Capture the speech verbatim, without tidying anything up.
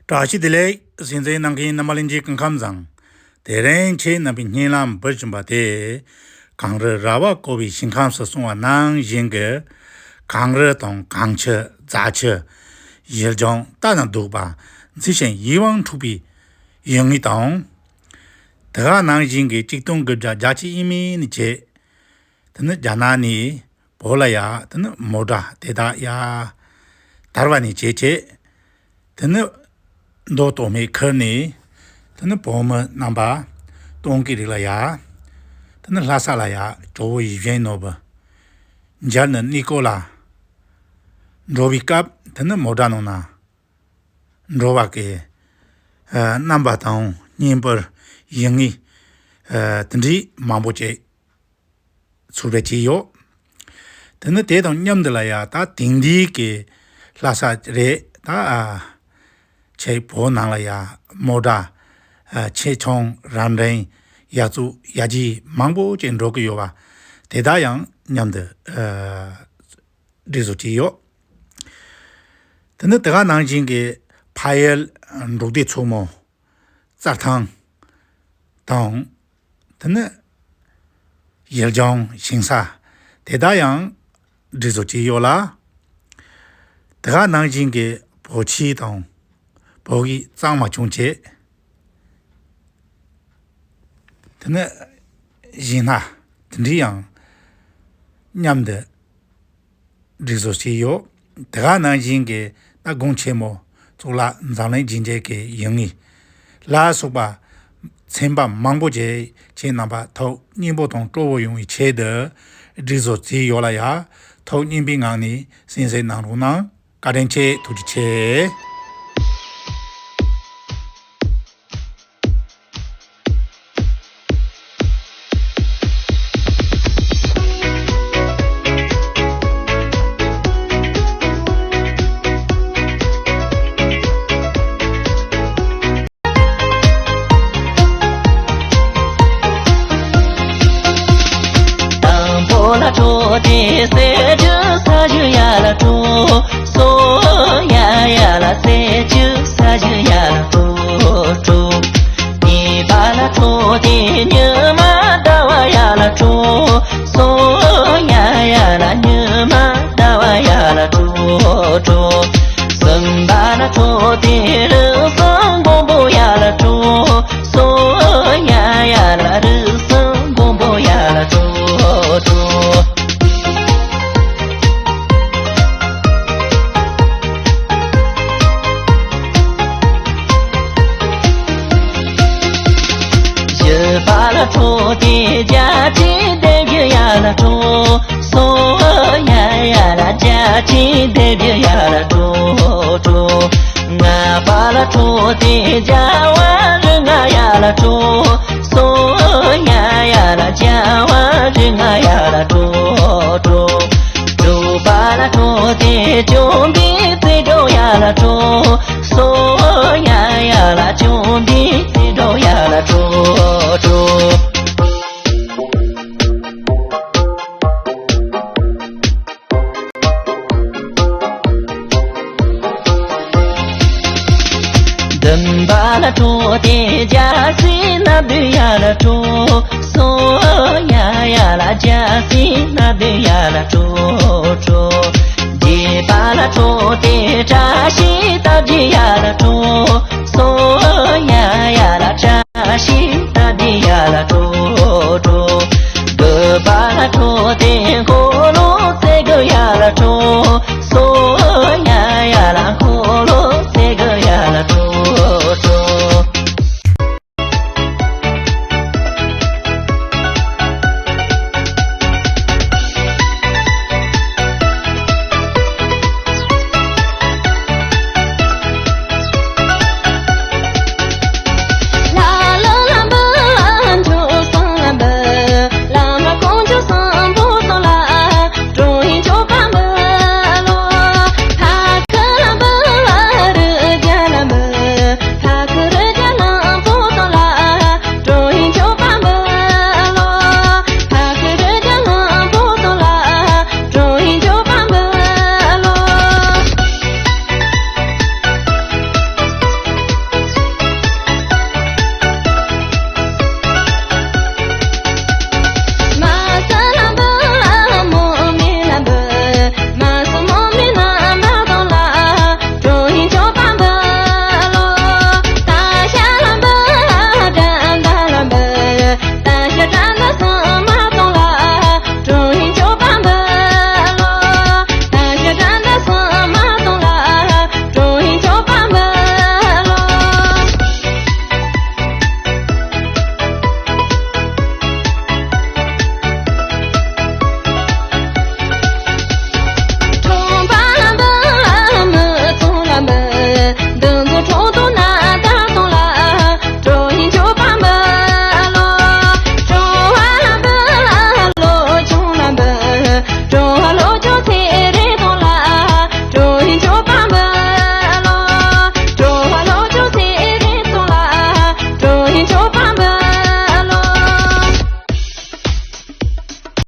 བཀྲ་ཤིས་བདེ་ལེགས། གཟིགས་གནང་མཁན་རྣམ་པ་ལྷན་རྒྱས་སྐུ་ཁམས་བཟང་། དེ་རིང་ཁྱེད་རྣམ་པའི་སྙན་ལམ་འབུལ་བཞིན་པ་དེ། གངས་རི་ར་བས་བསྐོར་བའི་ཞིང་ཁམས་སུ་གསུངས་པ་ནང་བཞིན་གྱི། གངས་རི་དང་གངས་ཆུ་རྫ་ཆུ། ཡུལ་ལྗོངས་ལྟ་ན་སྡུག་པ། མཛེས་ཤིང་ཡིད་དབང་འཕྲོག་པའི་ཡུལ་དངོས་དང་། དེ་ག་ནང་བཞིན་གྱི་ཆིག་སྟོང་དགུ་བརྒྱ་བརྒྱད་ཅུ་ཡས་མས་ནས་བྱས། དེ་ནི་རྒྱ་ནག་ནས་བོད་ལ་ཡ་དེ་ནི་མོ་ཊ་དེ་དག་ཡ་དར་བ་ནས་བྱས་བྱས། དེ་ནི་མདོ་སྟོད་སྨད་ཁུལ་ནས་དེ་ནི་བོད་མི་རྣམ་པ་སྟོང་གི་རིགས་ལ་ཡ་དེ་ནི་ལྷ་ས་ལ་ཡ་གྲོགས་པོ་ཡིད་བཞིན་ནོར་བུ། མཇལ་ནི་གནས་སྐོར་ལ་འགྲོ་བའི་སྐབས་དེ་ནི་མོ་ཊ་ནང་ན་འགྲོ་བ་གི་ཨ་རྣམ་པ་དང་བརྙན་པར་ཡིན་ངེས་ཨ་དེ་འདྲའི་མང་པོ་ཅིག་ཚུར་སྦས་བྱས་ཡོད། དེ་ནི་དེ་དང་མཉམ་དུ་ལ་ཡ་ད་དེང་དུས་ཀྱི་ལྷ་ས་རེད་ད་ཨ་ཆེ་བོད་ནང་ལ་ཡ་མོ་ཊ་ཨ་ཆེ་ཆུང་རབ་འབྲིང་ཡག་བཙུགས་ཡག་ཅིག་མང་པོ་ཅིག་འགྲོ་གི་ཡོད་པ་དེ་དག་ཡང་མཉམ་དུ་ཨ་སྒྲིག་བཟོ་བྱས་ཡོད། དེ་ནི་དེ་ག་ནང་བཞིན་གྱི་ཕ་ཡུལ་འབྲོག་སྡེ་མཚོ་མོ་རྩྭ་ཐང་དང་། དེ་ནི་ཡུལ་ལྗོངས་ཞིང་ས་དེ་དག་ཡང་སྒྲིག་བཟོ་བྱས་ཡོད་ལ། དེ་ག་ནང་བཞིན་གྱི་བོད་ཆས་དང་བོད་ཡིག་གཙང་མ་བྱུང་བྱས། དེ་ནི་གཞས་སྣ་དེ་འདྲའི་ཡང་མཉམ་དུ་སྒྲིག་བཟོ་བྱས་ཡོད། དེ་ག་ནང་བཞིན་གྱི་ད་གུང་ཆེན་མོ་གཙུག་ལག་འཛམ་གླིང་རྒྱུན་འབྱེད་ཀྱི་ཡུལ་དངོས་ལ་སོགས་པ་ཚན་པ་མང་པོ་ཅིག་ཁྱེད་རྣམ་པ་ཐུགས་མཉེས་པོ་དང་སྤྲོ་བོ་ཡོང་བའི་ཆེད་དུ་སྒྲིག་བཟོ་བྱས་ཡོད་ལ་ཡ། ཐུགས་མཉེས་པོའི་ངང་ནས་གསན་གཟིགས་གནང་རོགས་གནང་། བཀའ་དྲིན་ཆེ། ཐུགས་རྗེ་ཆེ། དང་པོ་ལ་འཕྲོད་དེ་སེ་ཇུ་ས་ཇུ་ཡ་ལ་འཕྲོད། སོ་ཡ་ཡ་ལ་སེ་ཇུ་ས་ཇུ་ཡ་ལ་འཕྲོད་འཕྲོད། གཉིས་པ་ལ་འཕྲོད་དེ་ཉི་མ་ཟླ་བ་ཡ་ལ་འཕྲོད། སོ་ཡ་ཡ་ལ་ཉི་མ་ཟླ་བ་ཡ་ལ་འཕྲོད་འཕྲོད། གསུམ་པ་ལ་འཕྲོད་དེ་རི་སུམ་མགོན་པོ་ཡ་ལ་འཕྲོད། སོ་ཡ་ཡ་ལ་རི་སུམ་མགོན་པོ་ཡ་ལ་འཕྲོད་འཕྲོད། བཞི་པ་ལ་འཕྲོད་དེ་རྒྱལ་ཆེན་སྡེ་བཞི་ཡ་ལ་འཕྲོད། སོ་ཡ་ཡ་ལ་རྒྱལ་ཆེན་སྡེ་བཞི་ཡ་ལ་འཕྲོད་འཕྲོད། ལྔ་པ་ལ་འཕྲོད་དེ་རྒྱལ་བ་རིགས་ལྔ་ཡ་ལ་འཕྲོད། སོ་ཡ་ཡ་ལ་རྒྱལ་བ་རིགས་ལྔ་ཡ་ལ་འཕྲོད་འཕྲོད། དྲུག་པ་ལ་འཕྲོད་དེ་བཅོམ་པའི་རྩེ་སྒྲོམ་ཡ་ལ་འཕྲོད། སོ་ཡ་ཡ་ལ་བཅོམ་པའི་རྩེ་སྒྲོམ་ཡ་ལ་འཕྲོད་འཕྲོད། བདུན་པ་ལ་འཕྲོད་དེ་རྒྱལ་སྲས་སྣ་བདུན་ཡ་ལ་འཕྲོད། སོ་ཡ་ཡ་ལ་རྒྱལ་སྲས་སྣ་བདུན་ཡ་ལ་འཕྲོད་འཕྲོད། བརྒྱད་པ་ལ་འཕྲོད་དེ་བཀྲ་ཤིས་རྟ་བརྒྱད་ཡ་ལ་འཕྲོད། སོ་ཡ་ཡ་